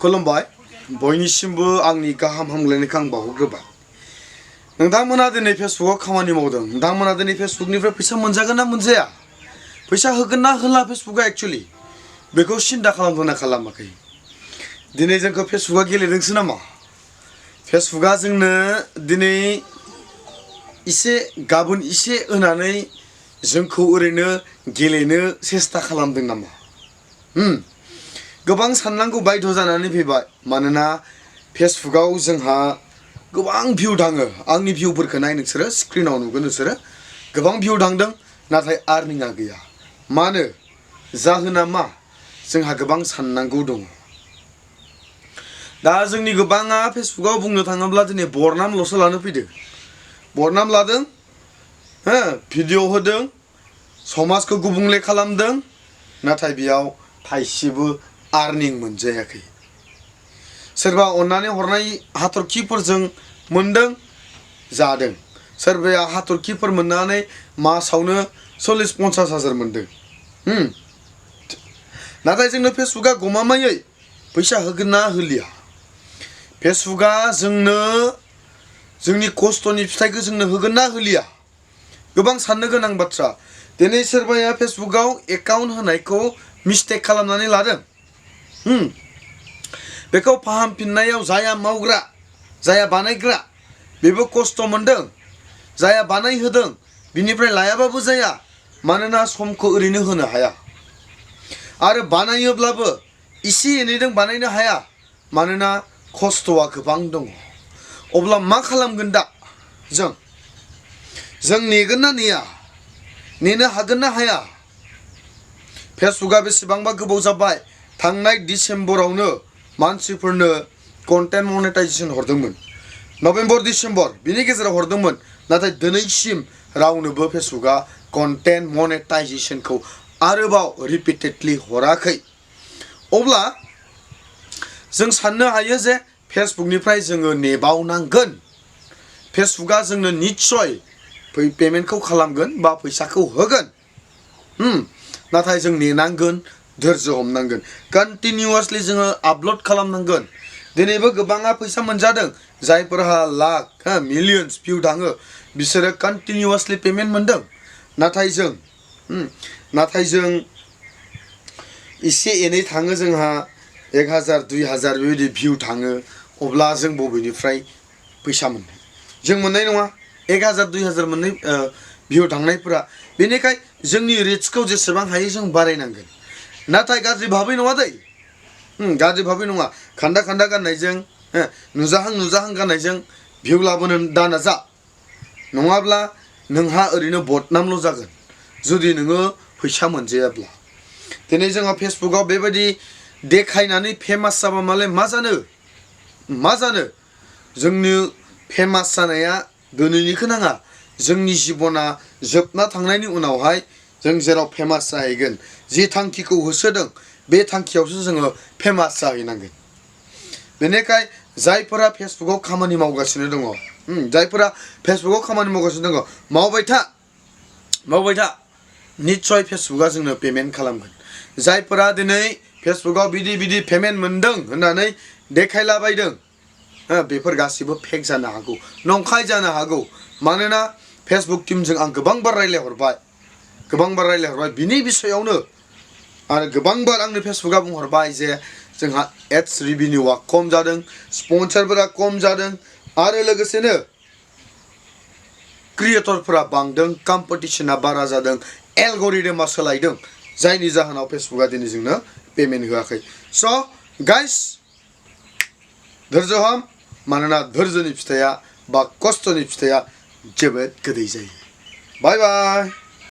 खुलुमबाय बयनिसिमबो आंनि गाहाम हामलायनायखौ आं बावहरग्रोबाय। नोंथांमोना दिनै फेसबुकआव खामानि मावदों, नोंथांमोना दिनै फेसबुकनिफ्राय फैसा मोनजागोन ना मोनजाया, फैसा होगोन ना होला फेसबुकआ एक्चुअलि बेखौ सिन्था खालामदोंना खालामाखै? दिनै जोंखौ फेसबुकआ गेलेदोंसो नामा? फेसबुकआ जोंनो दिनै इसे गाबोन इसे होनानै जोंखौ ओरैनो गेलेनो सेस्था खालामदों नामा? गोबां साननांगौ बायध' जानानै फैबाय, मानोना फेसबुकआव जोंहा गोबां भिउ थाङो। आंनि भिउफोरखौ नाय नोंसोरो, स्क्रिनाव नुगोन नोंसोरो गोबां भिउ थांदों, नाथाय आर्निंआ गैया। मानो? जाहोना मा? जोंहा गोबां साननांगौ दङ। दा जोंनि गोबाङा फेसबुकआव बुंनो थाङोब्ला दिनै बरनामल'सो लानो फैदों। बरनाम लादों, भिडिअ होदों, समाजखौ गुबुंले खालामदों, नाथाय बेयाव थाइसेबो आर्निं मोनजायाखै। सोरबा अननानै हरनाय हाथरखिफोरजों मोनदों, जादों। सोरबाया हाथरखिफोर मोननानै मासावनो 40-50 हाजार मोनदों। नाथाय जोंनो फेसबुकआ गमामायै फैसा होगोन ना होलिया? फेसबुकआ जोंनो जोंनि खस्थ'नि फिथाइखौ जोंनो होगोन ना होलिया? गोबां साननो गोनां बाथ्रा। दिनै सोरबाया फेसबुकआव एकाउन्ट होनायखौ मिस्टेक खालामनानै लादों। बेखौ फाहामफिननायाव जाया मावग्रा, जाया बानायग्रा, बेबो खस्थ' मोनदों। जाया बानायहोदों बिनिफ्राय लायाबाबो जाया, मानोना समखौ ओरैनो होनो हाया। आरो बानायोब्लाबो इसे एनैजों बानायनो हाया, मानोना खस्थ'आ गोबां दङ। अब्ला मा खालामगोन दा जों नेगोन ना नेया? नेनो हागोन ना हाया? फेसबुकआ बेसेबांबा गोबाव जाबाय, थांनाय डिसेम्बरावनो मानसिफोरनो कन्टेन्ट मनेटाइजेसन हरदोंमोन। नभेम्बर डिसेम्बर बिनि गेजेराव हरदोंमोन, नाथाय दिनैसिम रावनोबो फेसबुकआ कन्टेन्ट मनेटाइजेसनखौ आरोबाव रिपिटेडलि हराखै। अब्ला जों साननो हायो जे फेसबुकनिफ्राय जोङो नेबावनांगोन। फेसबुकआ जोंनो निस्सय पेमेन्टखौ खालामगोन बा फैसाखौ होगोन। नाथाय जों नेनांगोन, धैर्य हमनांगोन। कन्टिनिउवासलि जोङो आपल'ड खालामनांगोन। दिनैबो गोबाङा फैसा मोनजादों, जायफोरहा लाख मिलियन्स भिउ थाङो, बिसोरो कन्टिनिउवासलि पेमेन्ट मोनदों। नाथाय जों इसे एनै थाङो, जोंहा 1000, 2000 बेबायदि भिउ थाङो, अब्ला जों बबेनिफ्राय फैसा मोननो? जों मोननाय नङा 1000, 2000 मोननाय भिउ थांनायफोरा। बेनिखाय जोंनि रिचखौ जेसेबां हायो जों बारायनांगोन। नाथाय गाज्रि भाबै नङा दै, गाज्रि भाबै नङा। खान्दा खान्दा गाननायजों, नुजाहां गाननायजों भिउ लाबोनो दा नाजा। नङाब्ला नोंहा ओरैनो बदनामल' जागोन, जुदि नोङो फैसा मोनजायाब्ला। दिनै जोंहा फेसबुकआव बेबायदि देखायनानै फेमास जाबा मालाय मा जानो? जोंनि फेमास जानाया दिनैनिखौ नाङा। जोंनि जिबना जोबना थांनायनि उनावहाय जों जेराव फेमास जाहैगोन, जि थांखिखौ होसोदों बे थांखियावसो जोङो फेमास जाहैनांगोन। बेनिखाय जायफोरा फेसबुकआव खामानि मावगासिनो दङ, मावबाय था। निस्सय फेसबुकआ जोंनो पेमेन्ट खालामगोन। जायफोरा दिनै फेसबुकआव बिदि पेमेन्ट मोनदों होननानै देखायलाबायदों, बेफोर गासिबो फेक जानो हागौ, नंखाय जानो हागौ। मानोना फेसबुक टिमजों आं गोबांबार रायज्लायहरबाय बिनि बिसयावनो। आरो गोबांबार आंनो फेसबुकआ बुंहरबाय जे जोंहा एड्स रिभिनिउआ खम जादों, स्पन्सारफोरा खम जादों, आरो लोगोसेनो क्रिएटरफोरा बांदों, कम्पिटिसना बारा जादों, एलगरिदमा सोलायदों, जायनि जाहोनाव फेसबुकआ दिनै जोंनो पेमेन्ट होआखै। स' गाइस, धैर्य हम, मानोना धैर्यनि फिथाइया बा खस्थ'नि फिथाइया जोबोद गोदै जायो। बाय बाय।